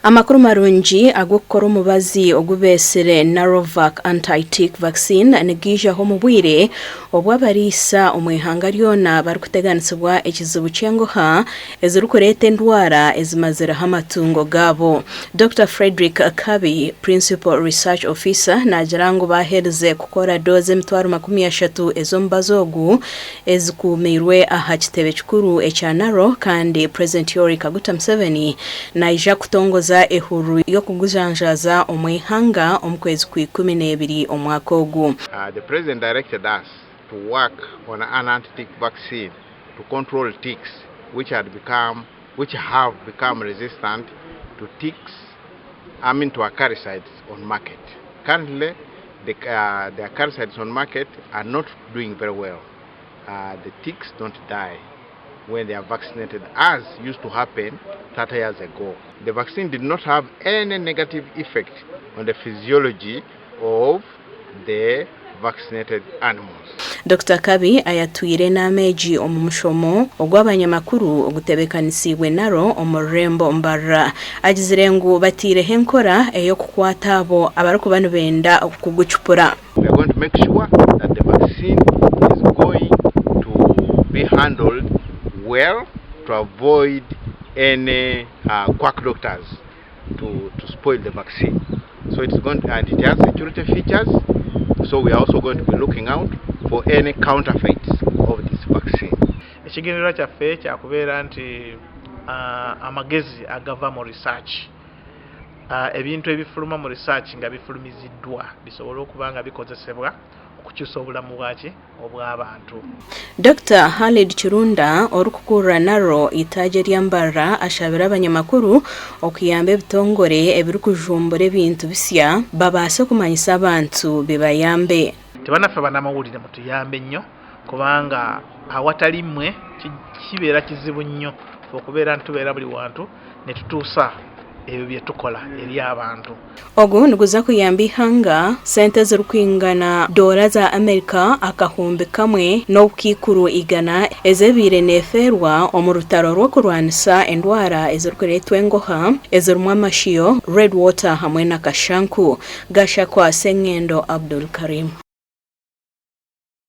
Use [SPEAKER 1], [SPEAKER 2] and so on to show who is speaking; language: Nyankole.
[SPEAKER 1] Amakuru marungi ag'okukora omubazi ogu beetsire Narovac Anti-Tick Vaccine nigaijaho omu bwire obu abariisa omu ihanga ryona barikuteganisibwa ekizibu ky'engoha ezirikureeta endwara ezimazireho amatungo gaabo. Dokita Fredrick Kabi, Principal Research Officer naagira ngu baaherize kukora doozi 30,000 ez'omubazi ogu ezikuumiirwe aha kitebe kikuru ekya NARO kandi Purezidenti Yoweri Kaguta Museveni naija kutongoza ehururu y'okugujanjaaza omu ihanga omu kwezi kwa 12 omwaka ogu.
[SPEAKER 2] The President directed us to work on an anti-tick vaccine to control ticks which had become which have become resistant to ticks I mean to acaricides on market. Currently the, uh, the acaricides on market are not doing very well. Uh, the ticks don't die when they are vaccinated as used to happen 30 years ago. The vaccine did not have any negative effect on the physiology of the vaccinated animals.
[SPEAKER 1] Dokita Kabi ayatwire enaama egi omu mushomo ogw'abanyamakuru ogutebeekanisiibwe NARO omu rurembo Mbarara. Agizire ngu bataireho enkora ey'okukwata abo abarikuba nibenda kugucupura.
[SPEAKER 2] We are going to make sure that the vaccine is going to be handled well to avoid any uh, quack doctors to, to spoil the vaccine. So it's going to, and it has security features. So we are also going to be looking out for any counterfeits of this vaccine.
[SPEAKER 3] Ekigendererwa kyaffe kyakubeera nti uh, amagezi agava mu research uh, ebintu ebifuluma mu research nga bifulumiziddwa bisobole okuba nga bikozesebwa okukyusa obulamu bwaki obw'abantu.
[SPEAKER 1] Dokita Halid Kirunda orikukurira NARO eitaagi erya Mbarara ashabire abanyamakuru okuyamba ebitongore ebirikujumbura ebintu bisya babaase kumanyisa abantu bibayambe.
[SPEAKER 3] Nti banaffe banamawulire mutuyambe nnyo kubanga awatali mmwe kibeera kizibu nnyo okubeera nti tubeera buli wantu netutuusa ebyo byetukola eri abantu.
[SPEAKER 1] Ogu niguza kuyamba eihanga sente ezirikwingana doora za Amerika 1000 100,000 ezebaire nefeerwa omu rutaro rw'okurwanisa endwara ezirikureetwa engoha ezirimu amashiyo, red water hamwe na kashanku. Gashakwa Sengendo Abdul Karim.